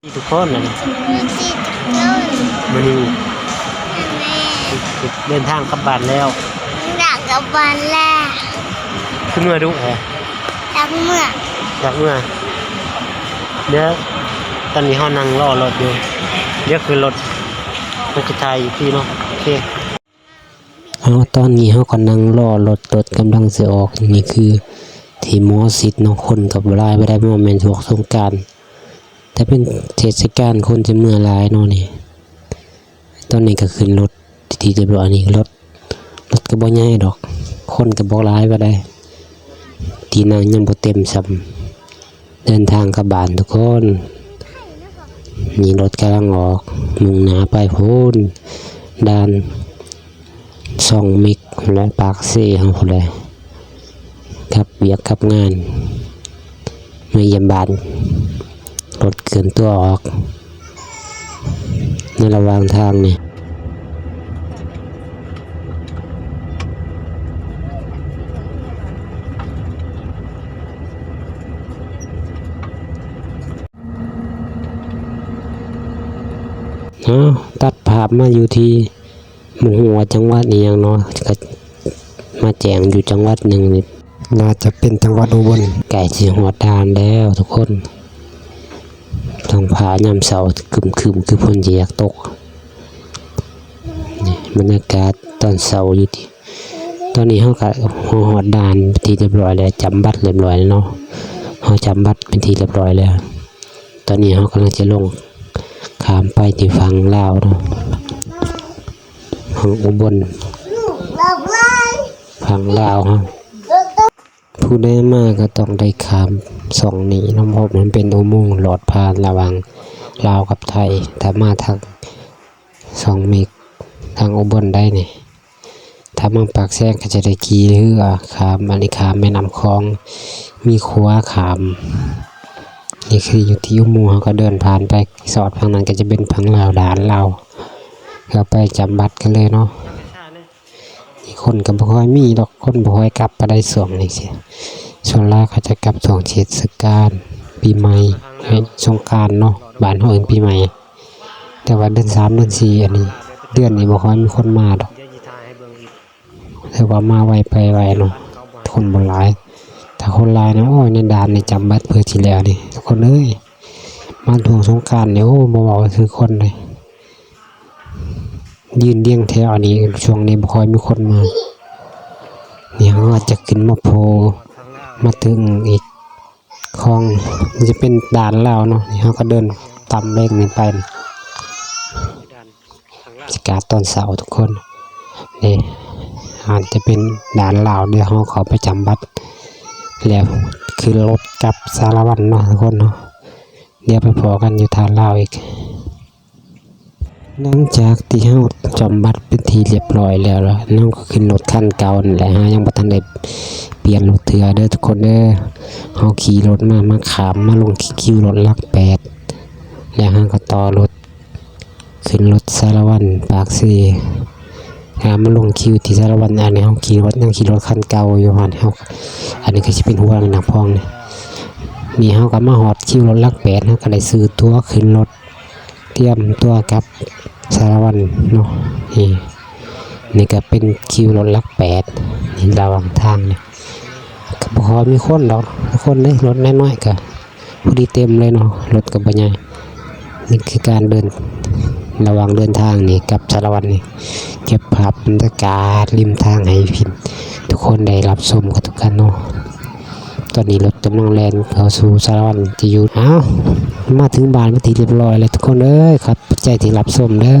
ທຸກຄົນ ມື້ນີ້ເດີນທາງກັບບ້ານແລ້ວ ຢາກກັບບ້ານແລ້ວ ຄືເມືອດຸແທ້ ຢາກເມືອ ຢາກເມືອ ດຽວ ຕອນນີ້ເຮົານັ່ງລໍລົດຢູ່ ດຽວຂຶ້ນລົດ ມັນຈະຖ່າຍອີກທີເນາະ ໂອເຄ. ເອົາ ຕອນນີ້ເຮົາກໍນັ່ງລໍລົດ ລົດກຳລັງຊິອອກ ນີ້ຄືທີ່ໝໍຊິດເນາະ ຄົນກໍບໍ່ຫຼາຍປານໃດ ເພາະວ່າແມ່ນຊ່ວງສົງການ ຖ້າເປັນເທດສະການຄົນຈະເມືອຫຼາຍເນາະນີ້. ຕອນນີ້ກໍຂຶ້ນລົດເປັນທີ່ຮຽບຮ້ອຍ ນີ້ລົດ ລົດກໍບໍ່ໃຫຍ່ດອກ ຄົນກໍບໍ່ຫຼາຍປານໃດ ທີ່ນັ່ງຍັງບໍ່ເຕັມຊ້ຳ. ເດີນທາງກັບບ້ານທຸກຄົນ ນີ້ລົດກຳລັງອອກ ມຸ່ງໜ້າໄປພຸ້ນ ດ່ານຊ່ອງເມັກ ແລະ ປາກເຊເຮົາພຸ້ນແຫຼະ ກັບວຽກກັບງານ ມາຢ້ຽມບ້ານ ລົດເຄື່ອນຕົວອອກ ໃນລະຫວ່າງທາງນີ້ ເອົາ ຕັດພາບມາຢູ່ທີ່ ບໍ່ຮູ້ວ່າຈັງຫວັດອີ່ຫຍັງເນາະ ກໍມາແຈ້ງຢູ່ຈັງຫວັດໜຶ່ງນີ້ ໜ້າຈະເປັນຈັງຫວັດອຸບົນ. ໃກ້ຊິຮອດດ່ານແລ້ວທຸກຄົນ ທ້ອງຟ້າຍາມເຊົ້າຄຶ້ມໆ ຄືຝົນຊິຢາກຕົກ. ນີ້ບັນຍາກາດຕອນເຊົ້າຢູ່ທີ່ ຕອນນີ້ເຮົາກໍຮອດດ່ານເປັນທີ່ຮຽບຮ້ອຍແລ້ວ ຈຳບັດຮຽບຮ້ອຍແລ້ວເນາະ ເຮົາຈຳບັດເປັນທີ່ຮຽບຮ້ອຍແລ້ວ. ຕອນນີ້ເຮົາກຳລັງຈະລົງຂ້າມໄປທີ່ຝັ່ງລາວເນາະ ຝັ່ງອຸບົນ ຝັ່ງລາວເຮົາ. ຜູ້ໃດມາກໍຕ້ອງໄດ້ຂ້າມຊ່ອງນີ້ເນາະ ເພາະມັນເປັນອຸໂມງລອດຜ່ານລະຫວ່າງລາວກັບໄທ. ຖ້າມາທາງຊ່ອງເມັກ ທາງອຸບົນໄດ້ນີ້ ຖ້າມາປາກແຊງກໍຈະໄດ້ຂີ່ເຮືອຂ້າມ ອັນນີ້ຂ້າມແມ່ນ້ຳຂອງ ມີຂົວຂ້າມ. ນີ້ຄືຢູ່ທີ່ອຸໂມງ ເຮົາກໍເດີນຜ່ານໄປ ສອດຝັ່ງນັ້ນກໍຈະເປັນຝັ່ງລາວ ດ່ານລາວ ເຮົາໄປຈຳບັດກັນເລີຍເນາະ. ນີ້ຄົນກໍບໍ່ຄ່ອຍມີດອກ ຄົນບໍ່ຄ່ອຍກັບປານໃດຊ່ວງນີ້ຊິ ສ່ວນຫຼາຍເຂົາຈະກັບຊ່ວງເທດສະການປີໃໝ່ ແລະ ສົງການເນາະ ບ້ານເຮົາເອີ້ນປີໃໝ່. ແຕ່ວ່າເດືອນສາມ ເດືອນສີ່ ອັນນີ້ ເດືອນນີ້ບໍ່ຄ່ອຍມີຄົນມາດອກ ແຕ່ວ່າມາໄວໄປໄວເນາະ ຄົນບໍ່ຫຼາຍ. ຖ້າຄົນຫຼາຍນະ ໂອ້ຍ ໃນດ່ານນີ້ຈຳບັດເພື່ອຊິແລ້ວນີ້ ທຸກຄົນເອີຍ. ມາຊ່ວງສົງການນີ້ ໂອ້ ບໍ່ເວົ້າຄືຄົນເລີຍ ຢືນລຽງແຖວ. ອັນນີ້ຊ່ວງນີ້ບໍ່ຄ່ອຍມີຄົນມາ. ນີ້ເຮົາອາດຈະຂຶ້ນມາໂພ ມາເຖິງອີກ ຂອງ ຈະເປັນດ່ານລາວເນາະ. ນີ້ເຮົາກໍເດີນຕາມເລກນີ້ໄປ ບັນຍາກາດຕອນເຊົ້າທຸກຄົນ. ນີ້ອາດຈະເປັນດ່ານລາວ ດຽວເຮົາເຂົ້າໄປຈຳບັດ ແລ້ວຂຶ້ນລົດກັບສາລະວັນເນາະ ທຸກຄົນເນາະ. ດຽວໄປພໍ້ກັນຢູ່ດ່ານລາວອີກ. ຫຼັງຈາກທີ່ເຮົາຈຳບັດເປັນທີ່ຮຽບຮ້ອຍແລ້ວ ແລ້ວເຮົາກໍຂຶ້ນລົດຄັນເກົ່ານັ້ນແຫຼະ ເຮົາຍັງບໍ່ທັນໄດ້ປ່ຽນລົດເທື່ອເດີທຸກຄົນເດີ. ເຮົາຂີ່ລົດມາ ມາຂ້າມ ມາລົງຄິວລົດຫຼັກແປດ ແລ້ວເຮົາກໍຕໍ່ລົດ ຂຶ້ນລົດສາລະວັນປາກເຊ ຫາມາລົງຄິວທີ່ສາລະວັນ. ອັນນີ້ເຮົາຂີ່ລົດ ຍັງຂີ່ລົດຄັນເກົ່າຢູ່ຫັ້ນເຮົາ. ອັນນີ້ກໍຊິເປັນຫົວແມ່ນ້ຳຂອງນີ້. ນີ້ເຮົາກໍມາຮອດຄິວລົດຫຼັກແປດ ເຮົາກໍໄດ້ຊື້ຕົ໋ວຂຶ້ນລົດ ຕຽມຕົ໋ວກັບສາລະວັນເນາະ. ນີ້ ນີ້ກໍເປັນຄິວລົດຫຼັກແປດ ນີ້ລະຫວ່າງທາງນີ້ ກໍບໍ່ຄ່ອຍມີຄົນດອກ ຄົນເດ້ ລົດນ້ອຍໆ ກໍ ພໍດີເຕັມເລີຍເນາະ ລົດກໍບໍ່ໃຫຍ່. ນີ້ຄືການເດີນ ລະຫວ່າງເດີນທາງນີ້ກັບສາລະວັນນີ້ ເກັບພາບບັນຍາກາດລິມທາງໃຫ້ພີ່ ທຸກຄົນໄດ້ຮັບຊົມກັນທຸກທ່ານເນາະ. ຕອນນີ້ລົດກຳລັງແລ່ນເຂົ້າສູ່ສາລະວັນ ຈະຢູ່ ອ້າວ ມາເຖິງບ້ານເປັນທີ່ຮຽບຮ້ອຍແລ້ວທຸກຄົນເອີຍ. ຂອບໃຈທີ່ຮັບຊົມເດີ.